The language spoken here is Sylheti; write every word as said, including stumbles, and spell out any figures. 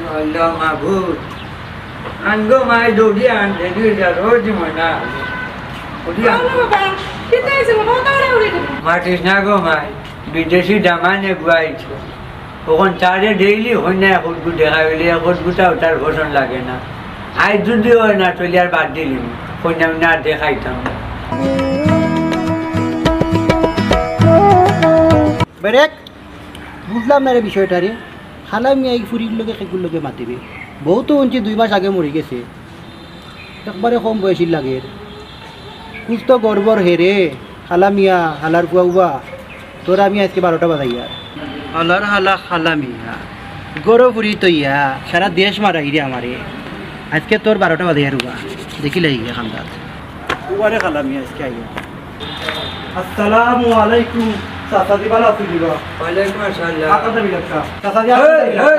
আল্লাহ মাবুদ, আনগো মাই দৌড়ি আন, রেডি হয়ে যা, রোজ দিময় না। দৌড়ি আন। বাবা, কিতা হইছে বাবা? অত তাড়াহুড়ি কেনে? মাতিস না গো মাই, বিদেশি দামানে বুয়াইছে। অখন তারে ডেইলি কইন্যা এক উটগু দেখা অইলে এক উটগুটাও তার পছন্দ লাগে না। আইজ যুদি অয় না, তাইলে আর বাদ দিলিমু, কইন্যা উইন্যা আর দেখাইতাম না। বেরেক, বুঝলাম না রে বিষয়টা রে। খালা মিয়া এই ফুরির লগে কেগুর লগে মাতিবে? বউ তো হুনছি দুই মাস আগে মরি গেছে। একবারে কম বয়সীর লাগের। কুছ তো গড়বড় হে রে। খালা মিয়া, খালার ফুয়া উবা, তোর আমি আইজকে বারোটা বাজাইয়ার। খালার খালা, খালা মিয়া, গরো ফুরি তইয়া সারা দেশ মারাইরে আমারে। আইজকে তোর বারোটা বাজাইয়ার উবা, দেখিলাই গিয়া কান্দাত। উবারে খালা মিয়া আইজকে আইয়া। আসসালামু আলাইকুম, চাচাজি ভালা আছইন নি বা? ওয়ালাইকুম আসসালাম। চাচাজি, এই, এই,